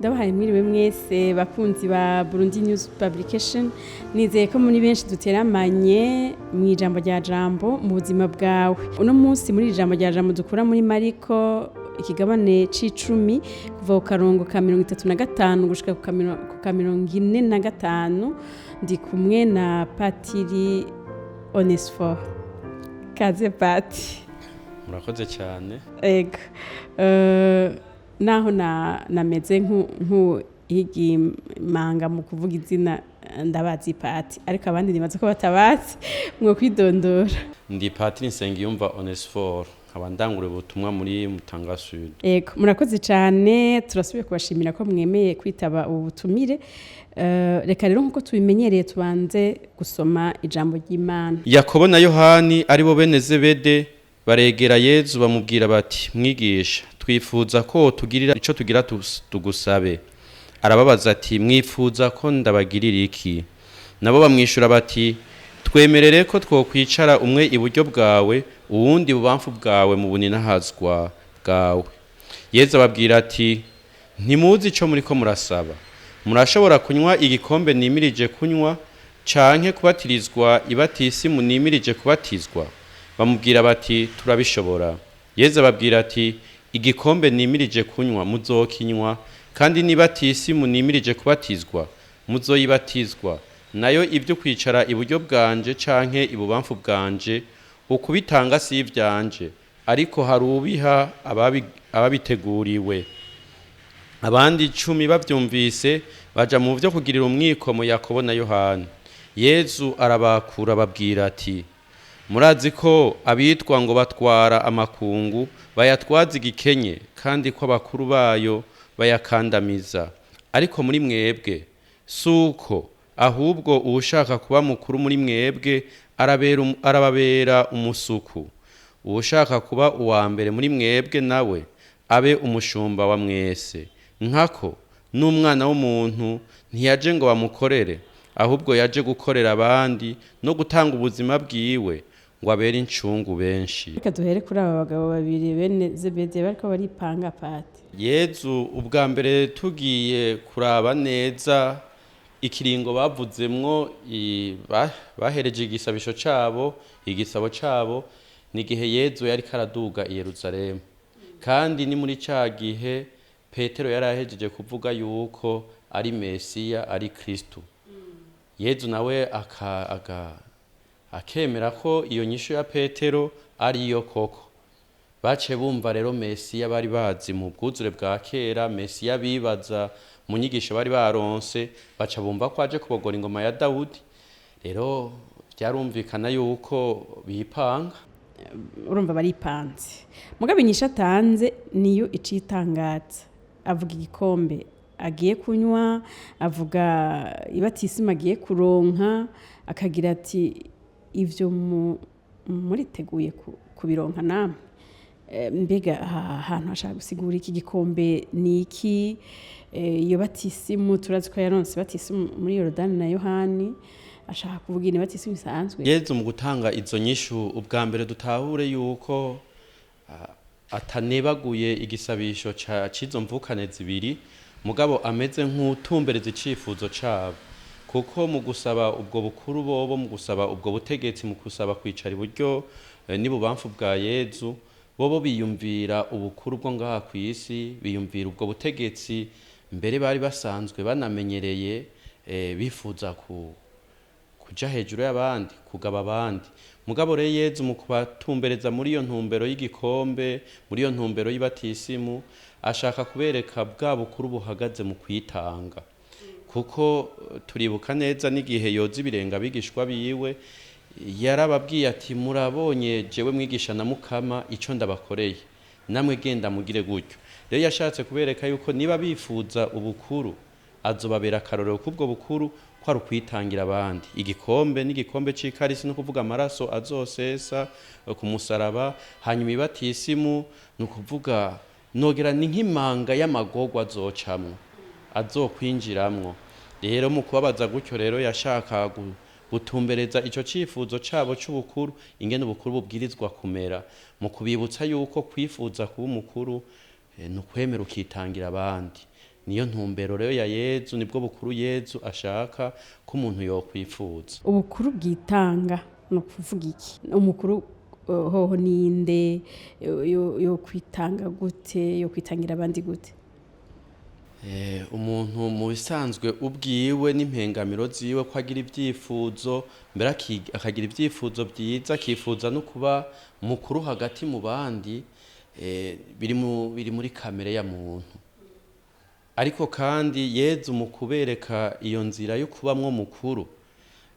Ndabahaye mwiriwe mwese bakunzi ba Burundi News Publication. Nizeye ko muri benshi duteramanye mu ijambo rya Jambo mu buzima bwawe. Uno munsi muri ijambo rya Jambo dukura muri Mariko ikigabane c'icumi, kuva ku karongo ka 35 gushika ku ka 45. Ndi kumwe na Patiri Onesphore. Kaze, Pati. Murakoze cyane. Ego. Naho na nameze nk'uhigimanga mu kuvuga izina, ndabazi Pati, ariko abandi nibaza ko batabazi. Mwo kwidondora. Ndi Patiri Nsengiyumva Onesphore, nkaba ndangurura ubutumwa muri Mutanga Sud. Ego, murakoze cyane. Turasubiye kubashimira ko mwemeye kwitaba ubu butumire. Reka rero, nk'uko tubimenyereye, tubanze gusoma ijambo ry'Imana. Yakobo na Yohani, ari bo bene Zebede, baregera Yezu bamubwira bati: "Mwigisha, twifuza ko tugirira ico tugira tugusabe." Arababaza ati: "Mwifuza ko ndabagirira iki?" Nabo bamwishura bati: "Twemerere ko twokwicara umwe iburyo bwawe, uwundi bubamfu bwawe mu buninahazwa bwawe." Yezu ababwira ati: "Ntimuzi ico muriko murasaba. Murashobora kunywa igikombe nimirije kunywa, canke kubatirizwa ibatisimu nimirije kubatizwa?" Bamubwira bati: "Turabishobora." Yezu ababwira ati: "Igikombe nimirije kunywa muzokinywa, kandi n'ibatisimu nimirije kubatizwa muzoyibatizwa. Nayo ibyo kwicara iburyo bwanje canke ibubamfu bwanje, ukubitanga si ivyanje, ariko hari ubiha ababiteguriwe." Abandi 10 bavyumvise baja mu vyo kugirira umwikomo Yakobo na Yohana. Yezu arabakura, ababwira ati: "Murazi ko abitwa ngo batwara amakungu bayatwaza igikenye, kandi ko abakuru bayo bayakandamiza. Ariko muri mwebwe suko, ahubwo uwushaka kuba mukuru muri mwebwe arababera umusuku, uwushaka kuba uwa mbere muri mwebwe nawe abe umushumba wa mwese. Nkako n'Umwana w'umuntu ntiyaje ngo bamukorere, ahubwo yaje gukorera abandi no gutanga ubuzima bwiwe ngo abere incungu benshi." Reka duhere kuri aba bagabo babiri bene Zebede bariko baripanga, Pati. Yezu ubwa mbere, tugiye kuraba neza ikiringo bavuzemwo bahereje igisabisho cabo, igisabo cabo, ni igihe Yezu yariko araduga i Yerusalemu, kandi ni muri ca gihe Petero yari ahejeje kuvuga yuko ari Mesiya, ari Kristu. Yezu nawe akemera ko iyo nyishu ya Petero ariyo koko. Baciye bumva rero Mesiya bari bazi mu bwuzure bwa kera, Mesiya bibaza mu nyigisho bari baronse, baca bumva ko aje kubogora ingoma ya Dawudi. Rero byarumvikana yuko bipanga. Urumva baripanze, mugabo inyishu atanze niyo icitangaza. Avuga igikombe agiye kunywa, avuga ibatisimu agiye kuronka, akagira ati: "Ivyo muriteguye kubironka namwe?" Mbega aha hantu hashaka gusigura iki? Gikombe ni iki? Iyo batisimu, turazi ko yaronse batisimu muri Yorodani na Yohani. Ashaka kuvuga ini batisimu isanzwe? Yezu mu gutanga izo nyishu, ubwa mbere dutahure yuko atanebaguye igisabisho c'izo mvukane zibiri, mugabo ameze nk'utumbereza icifuzo cabo, kuko mu gusaba ubwo bukuru bobo, mu gusaba ubwo butegetsi, mu gusaba kwicara iburyo n'ibubamfu bwa Yezu, bobo biyumvira ubukuru bwo ngaha ku isi, biyumvira ubwo butegetsi mbere bari basanzwe banamenyereye, bifuza kuja hejuru y'abandi, kugaba abandi. Mugabo rero Yezu mu kubatumbereza muri iyo ntumbero y'igikombe, muri iyo ntumbero y'ibatisimu, ashaka kubereka bwa bukuru buhagaze mu kwitanga, kuko turibuka neza n'igihe yoza ibirenga abigishwa biwe, yarababwiye ati: "Murabonye jewe mwigisha na Mukama ico ndabakoreye, namwe genda mugire gutyo." Rero yashatse kubereka yuko niba bifuza ubukuru, azobabera akarorero k'ubwo bukuru, ko ari ukwitangira abandi. Igikombe n'igikombe c'ikarisi, no kuvuga amaraso azosesa ku musaraba. Hanyuma ibatisimu ni ukuvuga nogera ni nk'imanga y'amagorwa azocamwo, azokwinjiramwo. Rero mu kubabaza gutyo rero yashaka gutumbereza ico cifuzo cabo c'ubukuru, ingene ubukuru bubwirizwa kumera, mu kubibutsa yuko kwifuza kuba umukuru ni ukwemera ukitangira abandi. Niyo ntumbero rero ya Yezu, nibwo bukuru Yezu ashaka ko umuntu yokwifuza. Ubukuru bwitanga ni ukuvuga iki? Umukuru hoho ninde? Yo kwitanga gute? Yo kwitangira abandi gute? Umuntu mu bisanzwe ubwiwe n'impengamiro ziwe, ko agira ibyifuzo, mbere akagira ibyifuzo byiza, akifuza no kuba mukuru hagati mu bandi, biri muri kamere ya muntu. Ariko kandi Yezu mu kubereka iyo nzira yo kubamwo mukuru,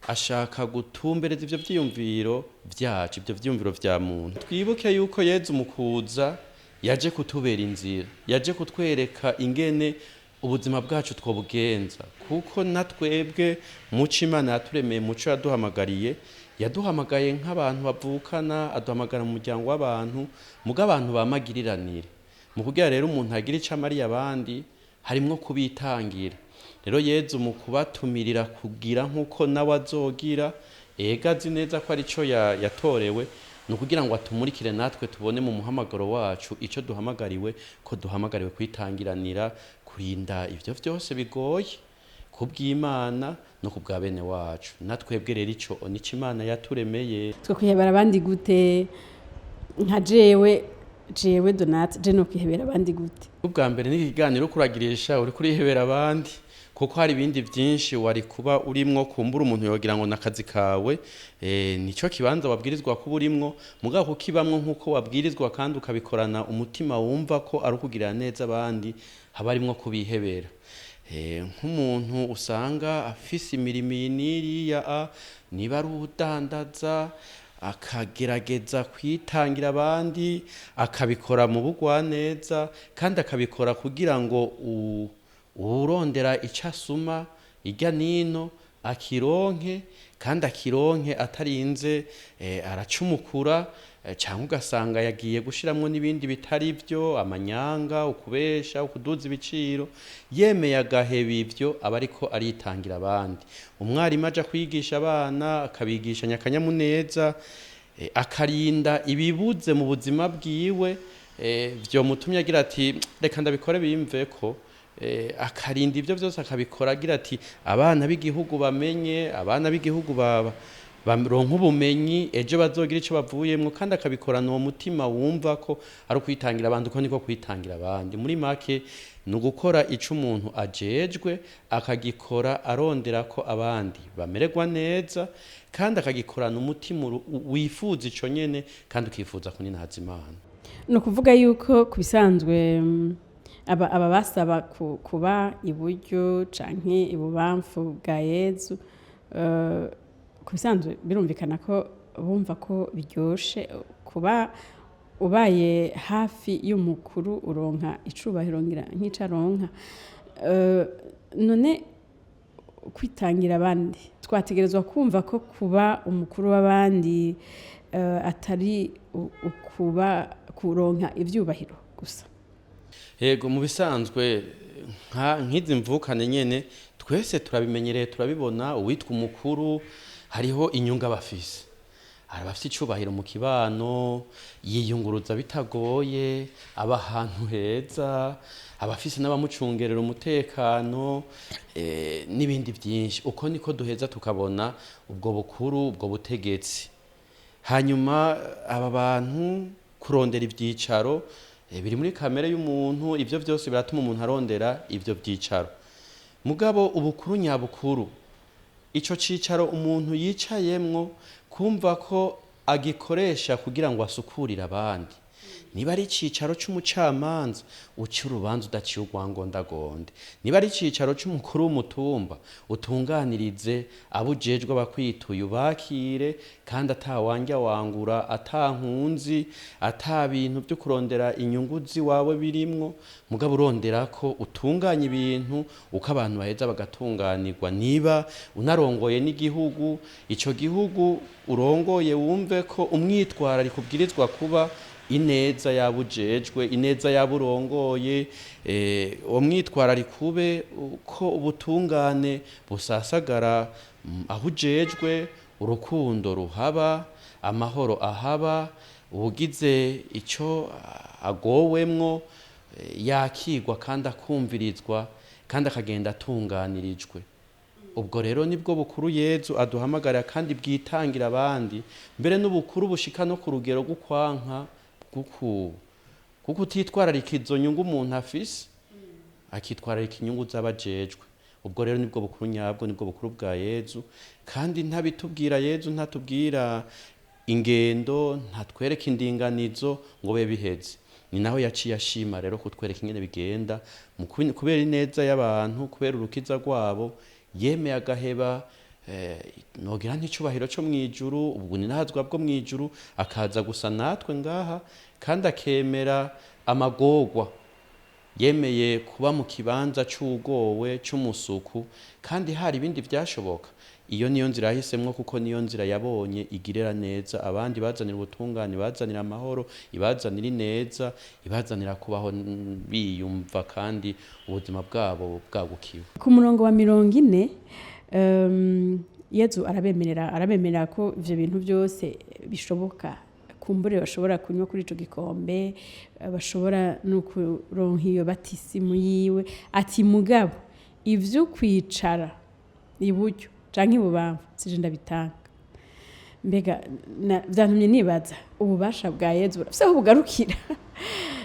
ashaka gutumbereza ivyo vyiyumviro vyacu, ivyo vyiyumviro vya muntu. Twibuke yuko Yezu mu kuza yaje kutubera inzira, yaje kutwereka ingene ubuzima bwacu twobugenza, kuko na twebwe muco Imana yaturemeye, muco yaduhamagariye, yaduhamagaye nk'abantu bavukana, aduhamagara mu muryango w'abantu, muga abantu bamagiriranire. Mu kugira rero umuntu agira ico amariye abandi, harimwo kubitangira. Rero Yezu mu kubatumirira kugira nk'uko nawe azogira, ega azi neza ko arico yatorewe, ni ukugira ngo atumurikire natwe tubone mu muhamagaro wacu ico duhamagariwe, ko duhamagariwe kwitangiranira, kurinda ivyo vyose bigoye kubw'Imana no kubwa bene wacu. Natwebwe rero ico nico Imana yaturemeye. Twe kwihebera abandi gute? Nka jewe Donate, je no kwihebera abandi gute? Ubwa mbere ni ikiganiro kuragirisha uri kurihebera abandi, kuko hari ibindi byinshi wari kuba urimwo, kumbura umuntu yogira ngo nakazi kawe, nico kibanza wabwirizwa kuba urimwo, mugabo kukibamwo nkuko wabwirizwa kandi ukabikorana umutima wumva ko ari ukugirira neza abandi, haba harimwo kubihebera. Nk'umuntu usanga afise imirimo iyi n'iriya, niba ari uwudandaza, akagerageza kwitangira abandi, akabikora mu bugwaneza, kandi akabikora kugira ngo uwurondera ico asuma irya nino akironke, kandi akironke atarinze aracumukura, canke ugasanga yagiye gushiramwo n'ibindi bitari vyo, amanyanga, ukubesha, ukuduza ibiciro. Yemeye agaheba ivyo, aba ariko aritangira abandi. Umwarimu aja kwigisha abana, akabigishanya akanyamuneza, akarinda ibibuze mu buzima bwiwe, vyomutumye agira ati reka ndabikore bimveko, akarinda ivyo vyose akabikora agira ati abana b'igihugu bamenye, abana b'igihugu baronke ubumenyi, ejo bazogira ico bavuyemwo, kandi akabikorana uwo mutima wumva ko ari ukwitangira abandi, uko niko kwitangira abandi. Muri make ni ugukora ico umuntu ajejwe, akagikora arondera ko abandi bamererwa neza, kandi akagikorana umutima wifuza ico nyene, kandi ukifuza kuninahaza Imana. Ni ukuvuga yuko ku bisanzwe, aba basaba kuba iburyo canke ibubamfu bwa Yezu, ku bisanzwe birumvikana ko bumva ko biryoshe kuba ubaye hafi y'umukuru, uronka icubahiro ngira nk'ico aronka. None kwitangira abandi, twategerezwa kumva ko kuba umukuru w'abandi atari ukuba kuronka ivyubahiro gusa. Yego, mu bisanzwe nk'izi mvukane nyene twese turabimenyereye, turabibona. Uwitwa umukuru hariho inyungu aba afise, araba afise icubahiro mu kibano, yiyunguruza bitagoye, aba ahantu heza, aba afise n'abamucungerera umutekano, n'ibindi byinshi. Uko niko duheza tukabona ubwo bukuru, ubwo butegetsi. Hanyuma aba bantu kurondera ivyicaro, biri muri kamere y'umuntu, ivyo vyose biratuma umuntu arondera ivyo vyicaro. Mugabo ubukuru nyabukuru, ico cicaro umuntu yicayemwo, kumva ko agikoresha kugira ngo asukurire abandi. Niba ari icicaro c'umucamanza, uca urubanza udaciye urwangondagonde. Niba ari icicaro c'umukuru w'umutumba, utunganirize abo ujejwe, abakwituye ubakire, kandi atawanja wangura, ata nkunzi, ata bintu vyo kurondera inyungu ziwawe birimwo, mugabo urondera ko utunganya ibintu uko abantu baheza bagatunganirwa. Niba unarongoye n'igihugu, ico gihugu urongoye wumve ko umwitwarariko ubwirizwa kuba ineza yaba ujejwe, ineza yaba urongoye, uwo mwitwarariko ube uko ubutungane busasagara, aho ujejwe, urukundo ruhaba, amahoro ahaba, uwugize ico agowemwo, yakigwa kandi akumvirizwa. Kandi akagenda atunganirijwe. Ubwo rero nibwo bukuru Yezu aduhamagarira kandi bwitangira abandi, mbere n'ubukuru bushika no ku rugero rw'ukwanka kuko utitwararika izo nyungu umuntu afise, akitwararika inyungu z'abajejwe. Ubwo rero nibwo bukuru nyabwo, nibwo bukuru bwa Yezu. Kandi ntabitubwira Yezu, ntatubwira ingendo, ntatwereka indinganizo ngo be biheze. Ni naho yaciye ashima rero kutwereka ingene bigenda kubera ineza y'abantu, kubera urukiza rwabo, yemeye agaheba nogira nticubahiro cyo mu ijuru, ubwo ni nahazwa bwo mu ijuru, akaza gusa natwe ngaha, kandi akemera amagorwa, yemeye kuba mu kibanza c'ugowe c'umusuku, kandi hari ibindi byashoboka. Iyo niyo nzira yahisemwo, kuko niyo nzira yabonye igirira neza abandi, bazanira ubutungane, bazanira amahoro, ibazanira ineza, ibazanira kubaho biyumva kandi ubuzima bwabo bwagukiwe. Ku murongo wa 40, Yezu arabemerera ko ivyo bintu byose bishoboka, kumbure bashobora kunywa kuri ico gikombe, bashobora no kuronka iyo batisimu yiwe. Ati mugabo ivyo kwicara iburyo canke ibubamfu sije ndabitanga. Mbega vyantumye nibaza ububasha bwa Yezu burafise aho bugarukira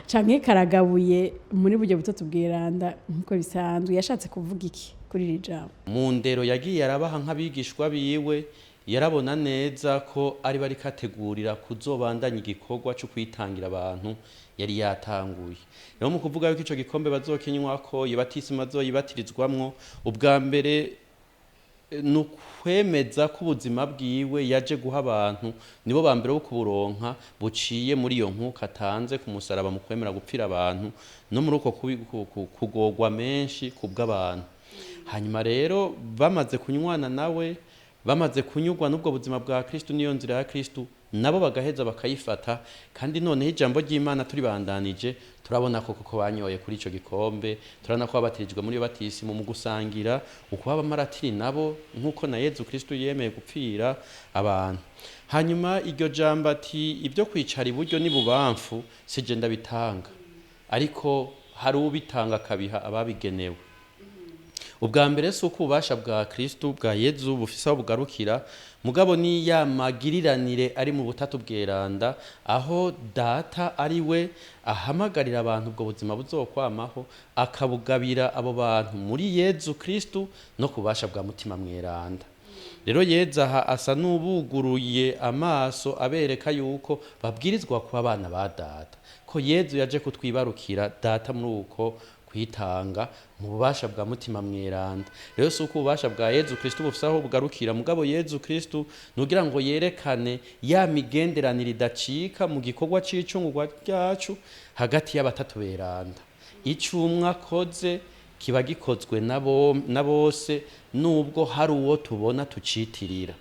canke karagabuye muri buryo butatu bweranda nkuko bisanzwe? Yashatse kuvuga iki kuri iri jambo? Mu ndero yagiye arabaha nk'abigishwa biwe, yarabona neza ko ari bari kategurira kuzobandanya igikorwa cyo kwitangira abantu yari yatanguye. Rero mu kuvuga yuko ico gikombe bazokinywako, ibatisima azoyibatirizwamwo, ubwa mbere ni ukwemeza ko ubuzima bwiwe yaje guha abantu nibo ba mbere bo kuburonka, buciye muri iyo nkuka atanze ku musaraba mu kwemera gupfira abantu, no muri uko kugorwa menshi kubw'abantu. Hanyuma rero bamaze kunywana nawe, bamaze kunyurwa n'ubwo buzima bwa Kristu, niyo nzira ya Kristu, nabo bagaheza bakayifata. Kandi noneho ijambo ry'Imana turibandanije, turabona ko koko banyoye kuri ico gikombe, turabona ko babatirijwe muri batisimu mu gusangira ukuba abamaratiri nabo, nk'uko na Yezu Kristu yemeye gupfira abantu. Hanyuma iryo jambo ati ibyo kwicara iburyo n'ibubamfu sije ndabitanga, ariko hari ubitanga akabiha ababigenewe. Ubwa mbere si uko ububasha bwa Kristu, bwa Yezu, bufise aho bugarukira, mugabo ni ya magiriranire ari mu butatu bweranda, aho Data ari we ahamagarira abantu ubwo buzima buzokwamaho, akabugabira abo bantu muri Yezu Kristu no ku bubasha bwa Mutima Mweranda. Rero Yezu aha asa n'ubuguruye amaso, abereka yuko babwirizwa kuba abana ba Data, ko Yezu yaje kutwibarukira Data muri uko kwitanga mu bubasha bwa Mutima Mweranda. Rero si uko ububasha bwa Yezu Kristu bufise aho bugarukira, mugabo Yezu Kristu nugira ngo yerekane ya migenderanire idacika mu gikorwa c'icungurwa ryacu hagati y'abatatu beranda. Ico umwe akoze kiba gikozwe na bose, nubwo hari uwo tubona tucitirira.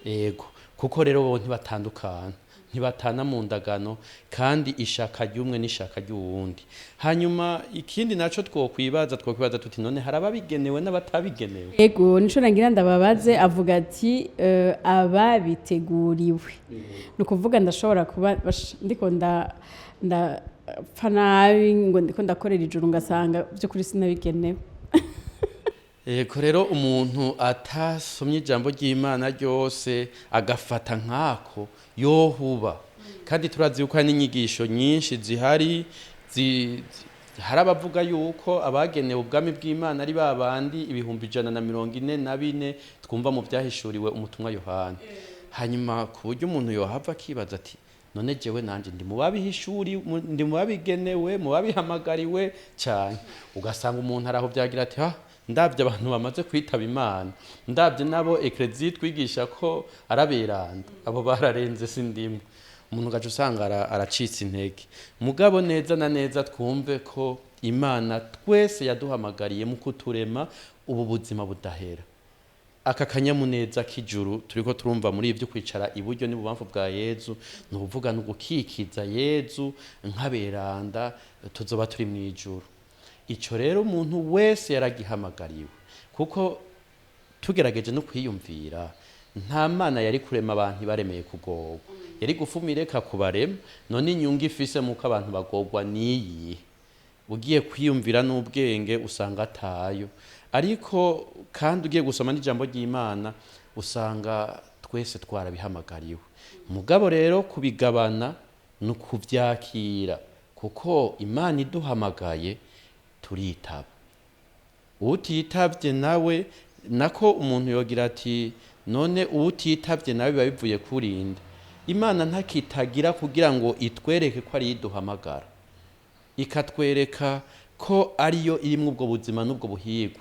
Ego, kuko rero bo ntibatandukana, ntibatana mu ndagano, kandi ishaka ry'umwe n'ishaka ry'uwundi. Hanyuma ikindi naco twokwibaza tuti none hari ababigenewe n'abatabigenewe? Ego, nico nagira ndababaze. Avuga ati ababiteguriwe. Ni ukuvuga ndashobora kuba ndiko ndapfa nabi ngo ndiko ndakorera ijuru, ngasanga by'ukuri sinabigenewe. Ego, rero umuntu atasomye ijambo ry'Imana ryose agafata nk'ako yohuba. Kandi turazi yuko hari n'inyigisho nyinshi zihari, hari abavuga yuko abagenewe ubwami bw'Imana ari babandi 144,000 twumva mu vyahishuriwe umutumwa Yohana. Hanyuma ku buryo umuntu yohava akibaza ati none jewe nanje ndi mu babihishuri, ndi mu babigenewe, mu babihamagariwe cyane? Ugasanga umuntu araho byagira ati ha, ndabye abantu bamaze kwitaba Imana, ndabye nabo ekleziya twigisha ko araberanda, abo bararenze sindimwe. Umuntu ugaca usanga aracitse intege. Mugabo neza na neza twumve ko Imana twese yaduhamagariye mu kuturema ubu buzima budahera, aka kanyamuneza k'ijuru turiko turumva muri ibyo kwicara iburyo n'ibubamfu bwa Yezu, ni ukuvuga ni ugukikiza Yezu nk'aberanda tuzoba turi mu ijuru. Ico rero umuntu wese yaragihamagariwe, kuko tugerageje no kwiyumvira, nta Mana yari kurema abantu ibaremeye kugorwa, yari gufuma ireka kubarema. None inyungu ifise muko abantu bagorwa niyi? Ugiye kwiyumvira n'ubwenge usanga atayo, ariko kandi ugiye gusoma n'ijambo ry'Imana usanga twese twarabihamagariwe. Mugabo rero kubigabana ni ukuvyakira, kuko Imana iduhamagaye turitaba. Utitavye nawe nako umuntu yogira ati none uwutitavye nawe biba bivuye kurinde? Imana ntakitagira kugira ngo itwereke ko ari iduhamagara, ikatwereka ko ariyo irimwo ubwo buzima n'ubwo buhigwe.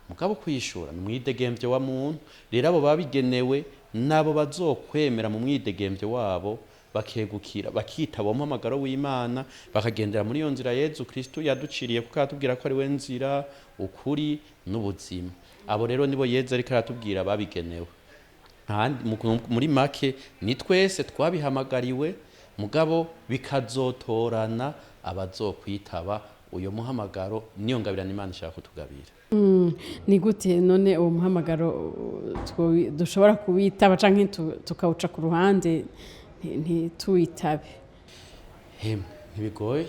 Mugabo kwishura ni umwidegemvyo wa muntu. Rero abo babigenewe nabo bazokwemera mu mwidegemvyo wabo, bakegukira bakitaba umuhamagaro w'Imana, bakagendera muri iyo nzira Yezu Kristo yaduciriye, kuko aratubwira ko ari we nzira, ukuri n'ubuzima. Abo rero nibo Yezu ariko aratubwira babigenewe. Muri make ni twese twabihamagariwe, mugabo bikazotorana abazokwitaba uyo muhamagaro. Niyo ngabirana Imana ishaka kutugabira. Ni gute none uwo muhamagaro dushobora kuwitaba canke tukawuca ku ruhande ntituwitabe? Hemwe, ntibigoye,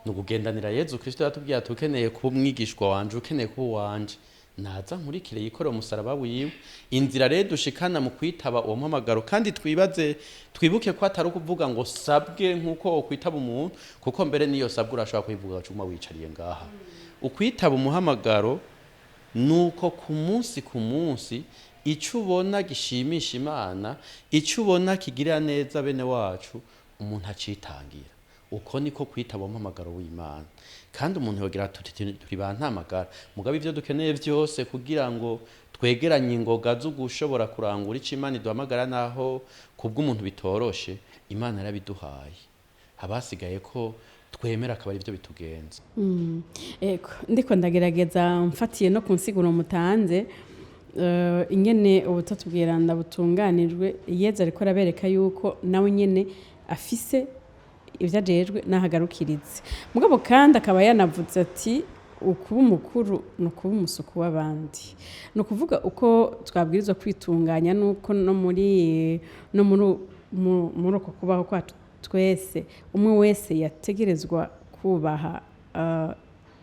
ni ukugendanira Yezu Kristo. Yatubwiye ati ukeneye kuba umwigishwa wanje, ukeneye kuba uwanje, naza nkurikire yikorere umusaraba wiwe. Inzira rero dushikana mu kwitaba uwo muhamagaro, kandi twibaze, twibuke ko atari ukuvuga ngo sabwe nk'uko wokwitaba umuntu, kuko mbere niyo sabwe urashobora kuyivuga ugacuma wicariye ngaha. Ukwitaba umuhamagaro nuko ku munsi ku munsi icyo ubona gishimisha Imana, icyo ubona kigirira neza bene wacu, umuntu acitangira. Uko niko kwitaba umuhamagaro w'Imana. Kandi umuntu yogira ati turi ba ntamagara, mugabo ivyo dukeneye vyose kugira ngo twegeranye ingoga zo gushobora kurangura ico Imana iduhamagara, naho kubw'umuntu bitoroshe, Imana yarabiduhaye, habasigaye ko twemera akaba arivyo bitugenza. Ego, ndiko ndagerageza mfatiye no ku nsiguro mutanze, ingene ubutatu bweranda butunganijwe. Yezu ariko arabereka yuko nawe nyene afise ivyo ajejwe n'ahagarukirize, mugabo kandi akaba yanavuze ati ukuba umukuru ni ukuba umusuku w'abandi. Ni ukuvuga uko twabwirizwa kwitunganya, nuko no muri no muri muri uko kubaho kwacu twese, umwe wese yategerezwa kubaha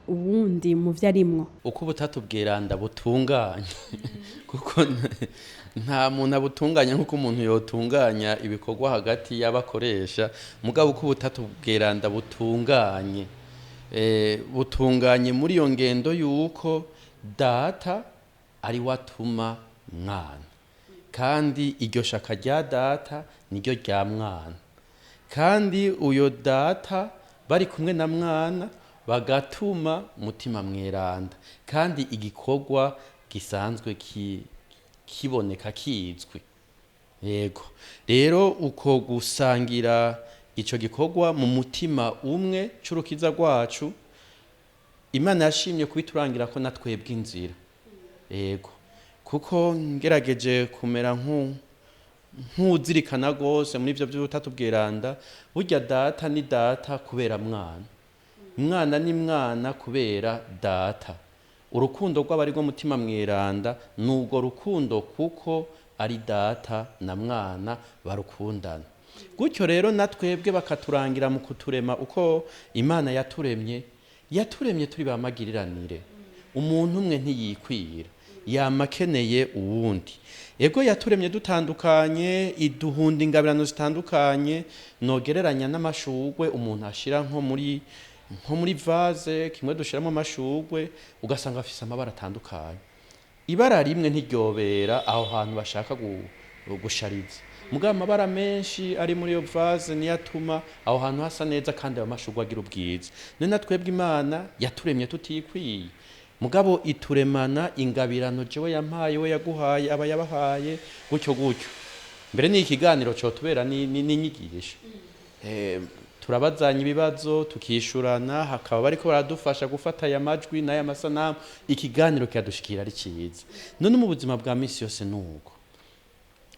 uwundi mu vyo arimwo. Uko ubutatu bweranda butunganye, kuko nta muntu abutunganya nk'uko umuntu yotunganya ibikorwa hagati y'abakoresha. Mugabo uko ubutatu bweranda butunganye, butunganye muri iyo ngendo y'uko Data ari we atuma Mwana, kandi iryo shaka rya Data niryo rya Mwana, kandi uyo Data bari kumwe na Mwana bagatuma Mutima Mweranda, kandi igikorwa gisanzwe kiboneka kizwi. Yego, rero uko gusangira ico gikorwa mu mutima umwe c'urukiza rwacu, Imana yashimye kubiturangira ko natwebwe inzira. Yego, kuko ngerageje kumera nk'uzirikana rwose muri ivyo vy'ubutatu bweranda, burya Data ni Data kubera Mwana, Mwana ni Mwana kubera Data. Urukundo rw'abari rwo Mutima Mweranda ni urwo rukundo, kuko ari Data na Mwana barukundana. Gutyo rero natwebwe bakaturangira mu kuturema uko Imana yaturemye, yaturemye turi ba magiriranire. Umuntu umwe ntiyikwira, yama akeneye uwundi. Ego, yaturemye dutandukanye, iduhunda ingabirano zitandukanye. Nogereranya n'amashugwe umuntu ashira nko muri vase kimwe dushiramo amashugwe, ugasanga afise amabara atandukanye. Ibara rimwe ntiryobera aho hantu bashaka gushariza, mugabo amabara menshi ari muri iyo vase niyo atuma aho hantu hasa neza, kandi ayo mashugwe agira ubwiza. None natwebwe Imana yaturemye tutikwiye, mugabo ituremana ingabirano jewe yampaye, we yaguhaye, aba yabahaye, gutyo gutyo. Mbere ni ikiganiro cotubera n'inyigisho. Turabazanya ibibazo, tukishurana, hakaba bariko baradufasha gufata aya majwi n'aya masanamu, ikiganiro kiradushikira ari ciza. None mu buzima bwa misi yose nuko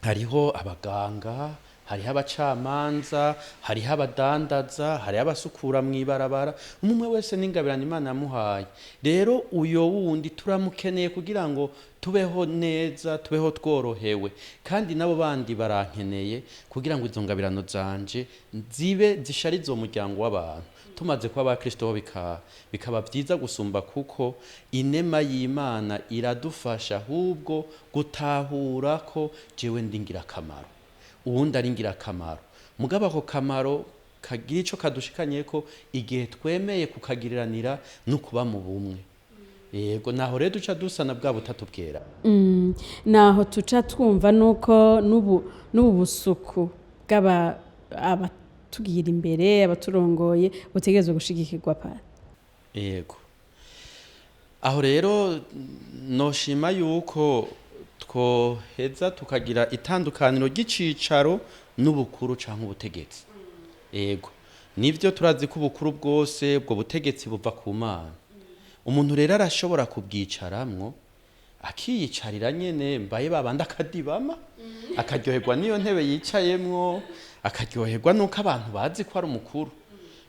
hariho abaganga, hariho abacamanza, hariho abadandaza, hariho abasukura mw'ibarabara. Umwe wese n'ingabirano Imana yamuhaye. Rero uyo wundi turamukeneye kugira ngo tubeho neza, tubeho tworohewe, kandi nabo bandi barankeneye kugira ngo izo ngabirano zanje zibe zisharize uwo muryango w'abantu. Tumaze kuba ba Kristo ho bikaba byiza gusumba, kuko inema y'Imana iradufasha ahubwo gutahura ko jewe ndi ngirakamaro, uwundi ari ngirakamaro. Mugabo ako kamaro kagira ico kadushikanye ko igihe twemeye kukagiriranira no kuba mu bumwe. Yego, naho rero duca dusa na bwa butatu bwera. Naho tuca twumva nuko n'ubu busuku bw'aba abatugira imbere, abaturongoye, butegerezwa gushigikirwa, pa. Yego, aho rero noshima yuko twoheza tukagira itandukaniro ry'icicaro n'ubukuru canke ubutegetsi. Yego, nivyo, turazi ko ubukuru bwose, ubwo butegetsi, buva ku Mana. Umuntu rero arashobora kubwicaramwo, akiyicarira nyene, mbaye babandi akadibama, akaryoherwa n'iyo ntebe yicayemwo, akaryoherwa n'uko abantu bazi ko ari umukuru,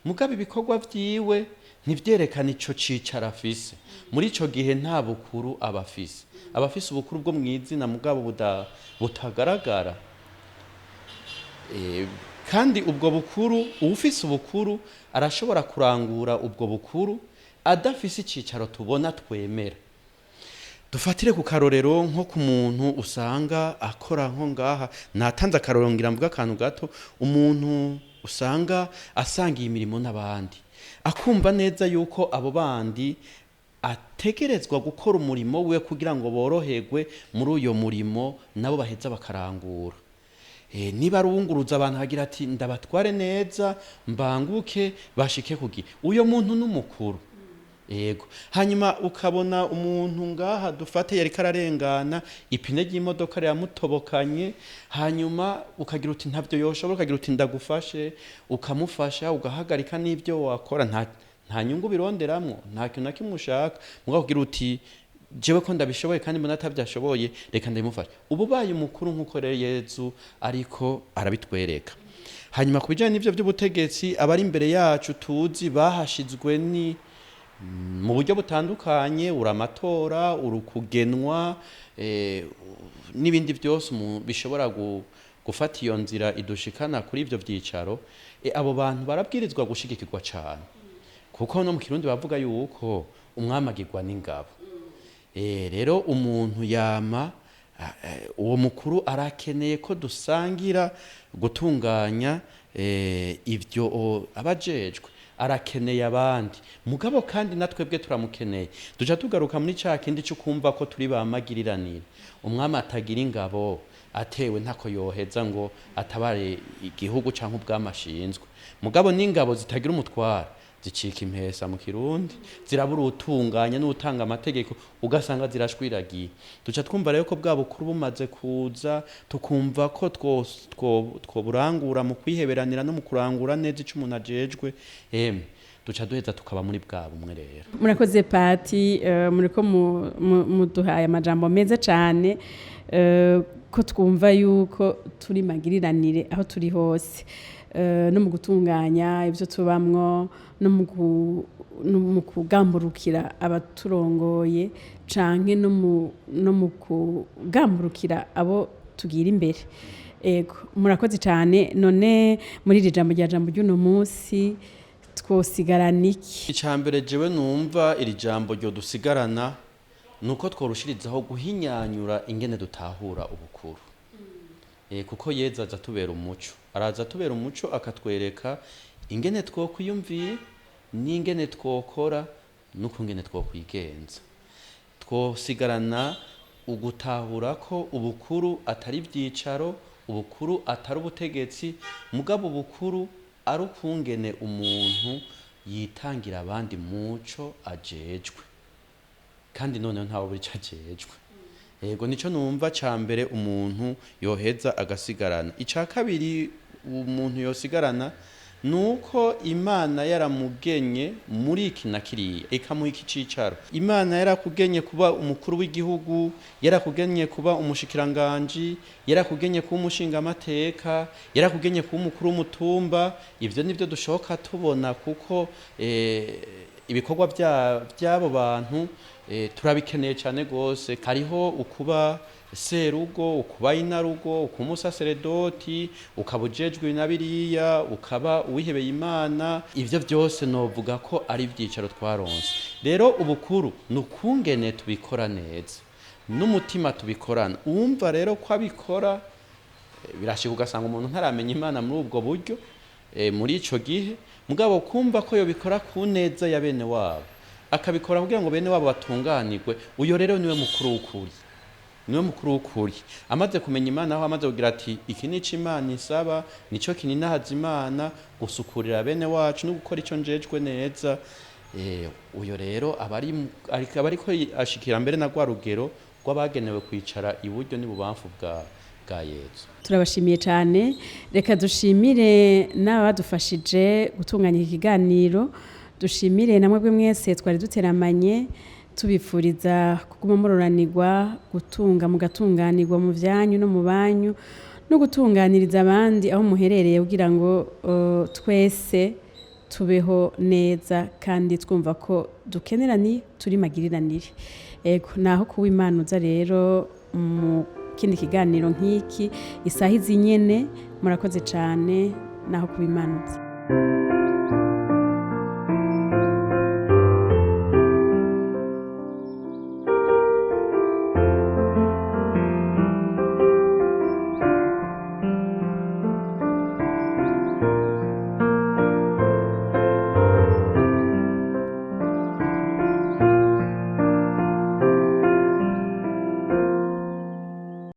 mugabo ibikorwa vyiwe ntivyerekana ico cicaro afise. Muri ico gihe nta bukuru aba afise, aba afise ubukuru bwo mw'izina, mugabo butagaragara. Kandi ubwo bukuru, uwufise ubukuru arashobora kurangura ubwo bukuru adafise icicaro tubona twemera. Dufatire ku karorero nko ku muntu usanga akora nko ngaha, natanze akarorero, ngira mvuga akantu gato. Umuntu usanga asangiye imirimo n'abandi, akumva neza yuko abo bandi ategerezwa gukora umurimo we kugira ngo boroherwe muri uyo murimo nabo baheza bakarangura. Niba ari uwunguruza abantu, agira ati: "Ndabatware neza, mbanguke, bashike ku gihe." Uyo muntu n'umukuru. Yego, hanyuma ukabona umuntu ngaha, dufate yariko ararengana, ipine ry'imodoka riramutobokanye, hanyuma ukagira uti ntavyo yoshobora, ukagira uti ndagufashe, ukamufasha, ugahagarika n'ibyo wakora. Nta nyungu bironderamwo, nta kintu na kimwe ushaka, mugabo ukagira uti jewe ko ndabishoboye kandi mbona atabyashoboye, reka ndabimufashe. Ubu ubaye umukuru, nk'uko rero Yezu ariko arabitwereka. Hanyuma ku bijyanye n'ibyo by'ubutegetsi, abari imbere yacu tuzi bahashizwe ni mu buryo butandukanye, uri amatora, uri kugenwa, n'ibindi byose bishobora gufata iyo nzira idushikana kuri ibyo byicaro. Abo bantu barabwirizwa gushigikirwa cyane, kuko no mu Kirundi bavuga yuko umwami agirwa n'ingabo. Rero umuntu yama uwo mukuru arakeneye ko dusangira gutunganya ibyo abajejwe, arakeneye abandi, mugabo kandi natwebwe turamukeneye. Duca tugaruka muri ca kindi cyo kumva ko turi ba magiriranire. Umwami atagira ingabo atewe ntako yoheza ngo atabare igihugu canke ubwami ashinzwe. Mugabo n'ingabo zitagira umutwara zicika impesa mu Kirundi, zirabura utunganya n'utanga amategeko, ugasanga zirashwiragiye. Duca twumva rero ko bwa bukuru bumaze kuza, tukumva ko twoburangura mu kwiheberanira no mu kurangura neza ico umuntu ajejwe, emwe duca duheza tukaba muri bwa bumwe rero. Murakoze, pati. Muriko muduhaye amajambo meza cane, ko twumva yuko turi magiriranire aho turi hose, no mu gutunganya ibyo tubamwo, no mu kugamburukira abaturongoye, canke no mu kugamburukira abo tugira imbere. Ego, murakoze cane. None muri iri jambo rya jambo ry'uno munsi twosigarana iki? Icya mbere jewe numva iri jambo ryo dusigarana ni uko tworushirizaho guhinyanyura ingene dutahura ubukuru. Kuko Yezu aza tubera umuco, araza tubera umuco, akatwereka ingene twokwiyumvira n'ingene twokora n'ukungene twokwigenza. Twosigarana ugutahura ko ubukuru atari ibyicaro, ubukuru atari ubutegetsi, mugabo ubukuru ari ukungene umuntu yitangira abandi muco ajejwe, kandi noneho ntawe buri ico ajejwe. Yego, nico numva ca mbere umuntu yoheza agasigarana. Ica kabiri umuntu yosigarana nuko Imana yaramugenye muri iki na kiriya, ikamuha iki cicaro. Imana yarakugenye kuba umukuru w'igihugu, yarakugenye kuba umushikiranganji, yarakugenye kuba umushingamateka, yarakugenye kuba umukuru w'umutumba. Ivyo nivyo dushoka tubona, kuko ibikorwa by'abo bantu Turabikeneye cyane rwose. Hariho ukuba serugo, ukuba inarugo, ukuba umusaseredoti, ukaba ujejwe na biriya, ukaba uwihebeye Imana. Ivyo byose novuga ko ari ivyicaro twaronse. Rero ubukuru ni ukungene tubikora neza n'umutima tubikorana. Uwumva rero ko abikora, birashika ugasanga umuntu ntaramenya Imana muri ubwo buryo, muri ico gihe, mugabo kumva ko yobikora ku neza ya bene wabo, akabikora kugira ngo bene wabo batunganirwe, uyo rero niwe mukuru w'ukuri, niwe mukuru w'ukuri. Amaze kumenya Imana, aho amaze kugira ati iki nico Imana isaba, nico kininahaza Imana, gusukurira bene wacu no gukora ico njejwe neza. Uyo rero aba ariko ashikira mbere na rwa rugero rw'abagenewe kwicara iburyo n'ibubamfu bwa Yezu. Turabashimiye cyane. Reka dushimire n'abadufashije gutunganya iki kiganiro, dushimire na mwebwe mwese twari duteramanye, tubifuriza kuguma muroranirwa, gutunga mugatunganirwa mu byanyu no mu banyu, no gutunganiriza abandi aho muherereye, kugira ngo twese tubeho neza kandi twumva ko dukenerani turi magiriranire. Ego, naho kuba Imana uza rero mu kindi kiganiro nk'iki isaha izi nyene. Murakoze cyane, naho kuba Imana uza.